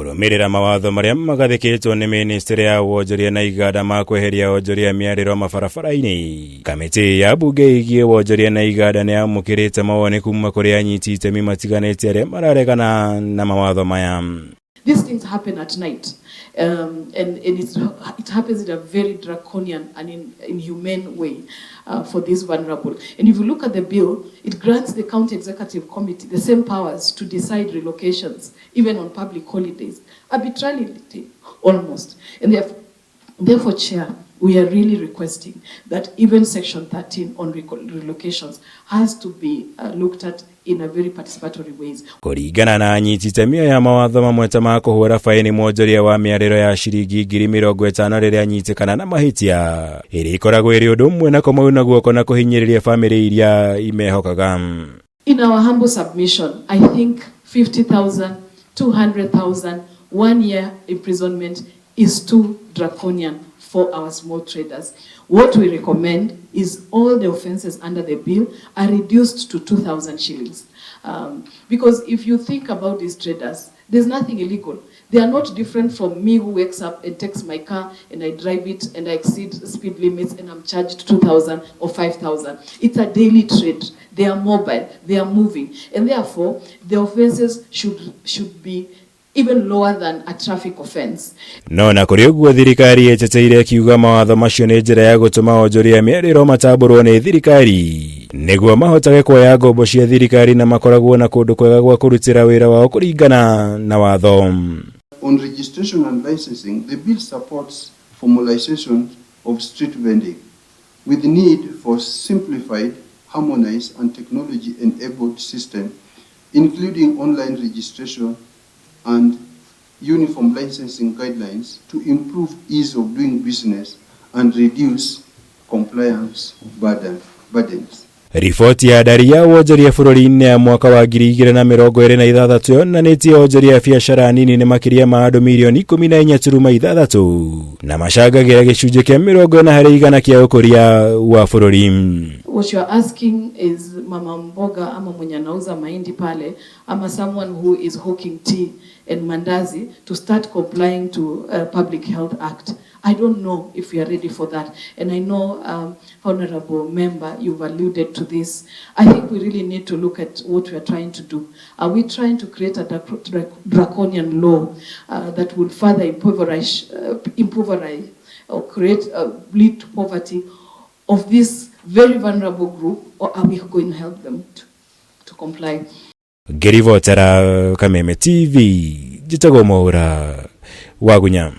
Kũrũmĩrĩra mawatho marĩa magathĩkĩtwo nĩ ministry ya wonjoria na iganda ma kweheria onjoria mĩarĩro mabarabara-inĩ. Kamĩtĩ ya mbunge ĩgiĩ wonjoria na iganda nĩ yamũkĩrĩte mawoni kuma kũrĩ anyiti itemi matiganĩte arĩa mararegana na mawatho maya. These things happen at night, and it happens in a very draconian and inhumane way for these vulnerable. And if you look at the bill, it grants the county executive committee the same powers to decide relocations, even on public holidays, arbitrarily almost. And therefore, Chair, we are really requesting that even Section 13 on relocations has to be looked at in a very participatory ways. Kũringana na anyiti itemi aya, mawatho mamwe ta ma kũhũra baĩni mwonjoria wa mĩarĩro ya ciringi 50,000 rĩrĩa anyitĩkana na mahĩtia, ĩrĩa ĩkoragwo ĩrĩ ũndũ ũmwe na kũmauna guoko na kũhinyĩrĩria bamĩrĩ iria imehokaga. In our humble submission, I think 50,000, 200,000, 1 year imprisonment is too draconian for our small traders. What we recommend is all the offenses under the bill are reduced to 2,000 shillings. Because if you think about these traders, there's nothing illegal. They are not different from me who wakes up and takes my car and I drive it and I exceed speed limits and I'm charged 2,000 or 5,000. It's a daily trade. They are mobile, they are moving. And therefore, the offenses should be even lower than a traffic offense. No na kũrĩ ũguo, thirikari ĩteteire ĩkiuga mawatho macio nĩ njĩra ya gũtũma onjoria mĩarĩro matambũrwo nĩ thirikari nĩguo mahotage kuoya ngombo cia thirikari na makoragwo na kũndũ kwega gwa kũrutĩra wĩra wao kũringana na watho. On registration and licensing, the bill supports formalization of street vending with the need for simplified, harmonized, and technology-enabled system, including online registration and uniform licensing guidelines to improve ease of doing business and reduce compliance burdens. Riboti ya ndari ya wonjoria bũrũri-inĩ ya mwaka wa 2026 yonanĩtie onjoria a biacara nini nĩ makĩria ma andũ mirioni 14.6 na macangagĩra gĩcunjĩ kĩa 40% kĩa ũkũria wa bũrũri. What you are asking is mama mboga ama mwenye anauza mahindi pale ama someone who is hawking tea and mandazi to start complying to Public Health Act. I don't know if we are ready for that. And I know, Honorable Member, you've alluded to this. I think we really need to look at what we are trying to do. Are we trying to create a draconian law that will further impoverish or lead to poverty of this very vulnerable group, or are we going to help them to comply? Ngĩribotera Kameme TV, njĩtagwo Mwaũra Wagunya.